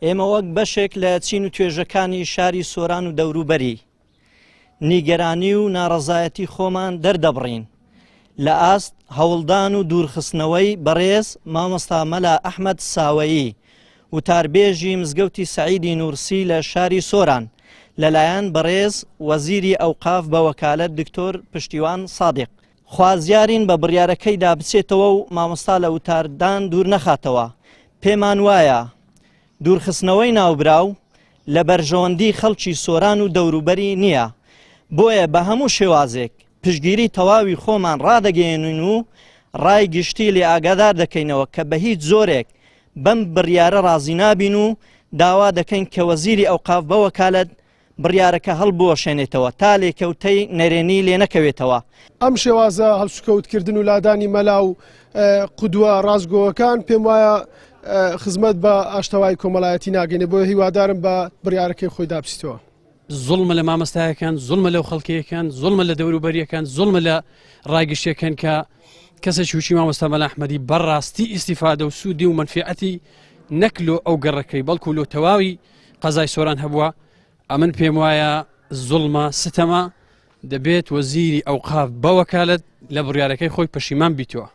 ئێمە وەک بەشێک لە چین و توێژەکانی شاری سۆران و دەوروبەری نیگەرانی و ناڕەزایەتی خۆمان دەردەبڕین لە ئاست هەوڵدان و دوورخستنەوەی بەڕێز مامۆستا مەلا ئەحمەد ساوەیی وتاربێژی مزگەوتی سەعیدی نوورسی لە شاری سۆران لەلایەن بەڕێز وەزیری ئەوقاف بە وەکالەت دکتۆر پشتیوان سادق. خوازیارین بە بڕیارەکەیدا بچێتەوە و مامۆستا لە وتاردان دوور نەخاتەوە، پێمان وایە دوورخستنەوەی ناوبراو لە بەرژەوەندی خەڵکی سۆران و دەوروبەری نییە، بۆیە بە هەموو شێوازێک پشتگیری تەواوی خۆمان ڕادەگەیەنین و ڕای گشتی لێ ئاگادار دەکەینەوە کە بە هیچ جۆرێک بەم بڕیارە ڕازی نابین و داوا دەکەین کە وەزیری ئەوقاف بە وەکالەت بڕیارەکە هەڵبوەشێنێتەوە تا لێکەوتەی نەرێنی لێنەکەوێتەوە. ئەم شێوازە هەڵسوکەوتکردن و لادانی مەلا و قودوە ڕاستگۆەکان پێم وایە خزمەت بە ئاشتەوایی کۆمەڵایەتی ناگەینێ، بۆیە هیوادارم بە بڕیارەکەی خۆی دابچیتەوە. زوڵمە لە مامۆستایەکان، زوڵمە لەو خەڵکەیەکان، زوڵمە لە دەوروبەریەکان، زوڵمە لە ڕای گشتیەکان کە کەسێکی وچی مامۆستا مەلا ئەحمەدی بەڕاستی ئیسیفادە و سوودی و مەنفیعەتی نەک لۆ ئەو گەڕەکەی بەڵکو لۆ تەواوی قەزای سۆران هەبووە ئەمن پێم وایە زوڵمە ستەمە دەبێت وەزیری ئەوقاف بە وەکالەت لە بڕیارەکەی خۆی پەشیمان بیتەوە.